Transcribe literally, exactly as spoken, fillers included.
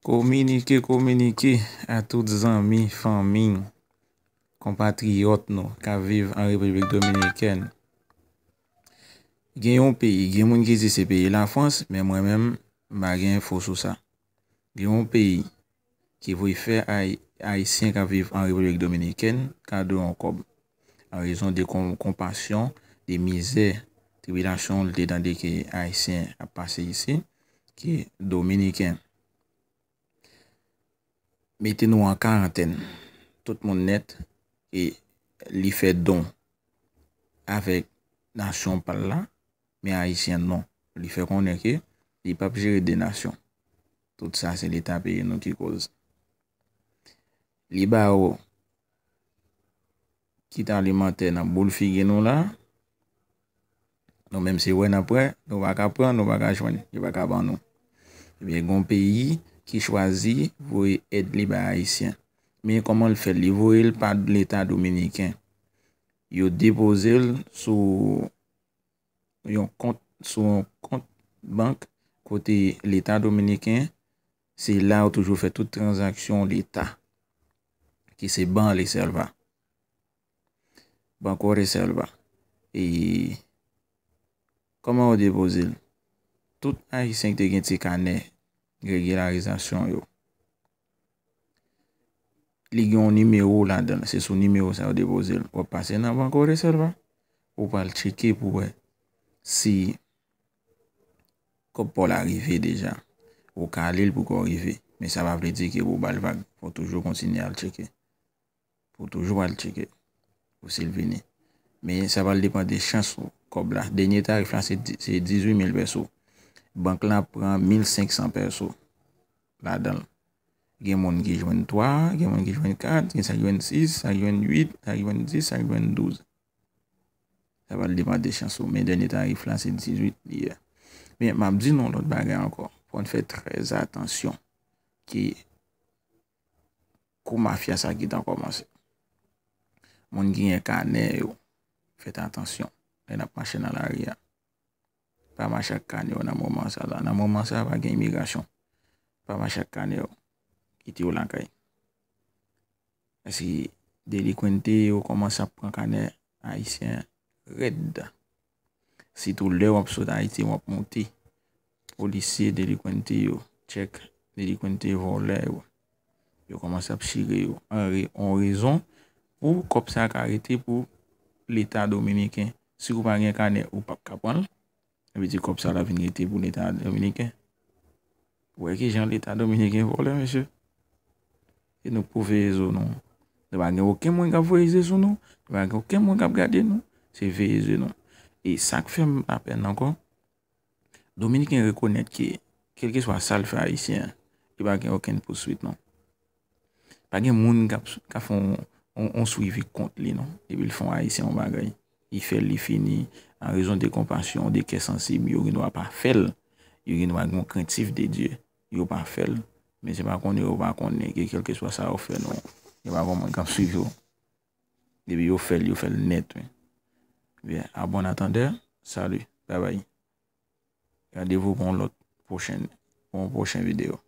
Kominike, kominike a tout zanmi, fanmi, konpatriyòt nou k ap viv an Repiblik Dominikèn. Gen yon peyi, gen moun ki di se peyi Lafrans, men mwen menm, m pa gen enfo sou sa. Gen yon peyi ki voye fè Ay-, Ayisyen k ap viv an Repiblik Dominikèn kado yon kòb, an rezon de kon-, konpasyon, de mizè, tribilasyon l te tande ke Ayisyen ap pase isi, ki Dominiken. Mete nou an karantèn, tout moun nèt, e li fè don avèk nasyon pa l la, men Ayisyen non. Li fè konnen ke li p ap jere de nasyon. Tout sa se Leta peyi nou ki koz. Li ba yo kit alimantè nan boul figi nou la. Nou menm se wè n ap wè, nou pa ka pran, nou pa ka jwenn, yo pa ka ban nou. Ebyen, gen yon peyi ki chwazi voye èd li bay Ayisyen. Men kòman l fè l? Li voye l pa Leta dominiken. Yo depoze l sou yon kont, sou yon kont bank kote Leta dominiken, se la yo toujou fè tout tranzaksyon Leta, ki se Banreserva. Banco Reserva. E kòman yo depoze l? Tout Ayisyen ki te gen ti kanè regilarizasyon yo, li gen yon nimewo ladan l. Se sou nimewo sa yo depoze l. W ap pase nan Banco Reserva, ou pral tcheke pou wè si kòb pa w la rive deja. Ou ka li l pou kò rive. Men sa pa vle di ke pou w ba l vag. Fò w toujou kontinye al tcheke. Pou w toujou al tcheke pou si l vini. Men sa pral depann de chans ou kòb la. Dènye tarif la se di-, se dizuit mil pèso. Bank la pran mil senk san pèso ladan l. Gen moun ki jwenn twa, gen moun ki jwenn kat, gen sa ki jwenn sis, sa ki jwenn uit, sa ki jwenn dis, sa ki jwenn douz. Sa pral depann de chans ou. Men dènye tarif la se dizuit li ye. Men m ap di nou lòt bagay ankò. Fò n fè trè atansyon ki kou mafya sa gentan kòmanse. Moun ki gen kanè yo, fèt atansyon lè n ap mache nan lari a. Pa mache ak kanè w nan moman sa la. Nan moman sa, pa gen imigrasyon. Pa mache ak kanè w. Kite yo lakay. Paske delikwente yo kòmanse ap pran kanè ayisyen rèd. Sitou lè w ap sot Ayiti, w ap monte. Polisye, delikwente yo, tchèk, delikwente, vòlè yo. Yo kòmanse ap chire yo. An re-, an rezon pou kòb sa ka rete pou Leta dominiken. Si ou pa gen kanè, ou p ap ka pran l. Sa vle di kòb sa la vin rete pou Leta dominiken. Ou wè kijan Leta dominiken vòlè, mesye? E nou pou veye zo nou. Nou pa gen okenn moun k ap voye ze sou nou. Nou pa gen okenn moun k ap gade nou. Se veye ze nou. E sa k fè m lapèn ankò, Dominiken rekonèt ke, kèlkeswa sa l fè Ayisyen an, li pa gen okenn pouswit, non. Pa gen moun k ap, k ap fè yon, yon, yon swivi kont li, non. Depi l fè yon Ayisyen yon bagay, li fè l, li fini. An rezon de konpasyon, de kè sansib, yo gen dwa pa fè l. Yo gen dwa gen yon krentif de Dye. Yo pa fè l. Men se pa konnen yo pa konnen ke kèlkeswa sa yo fè nou, yo pa gen moun k ap swiv yo. Depi yo fè l, yo fè l nèt, wi. Byen, à bon entendeur, salut, bye bye. Randevou pou yon lòt pwochen, pou yon pwochen videyo.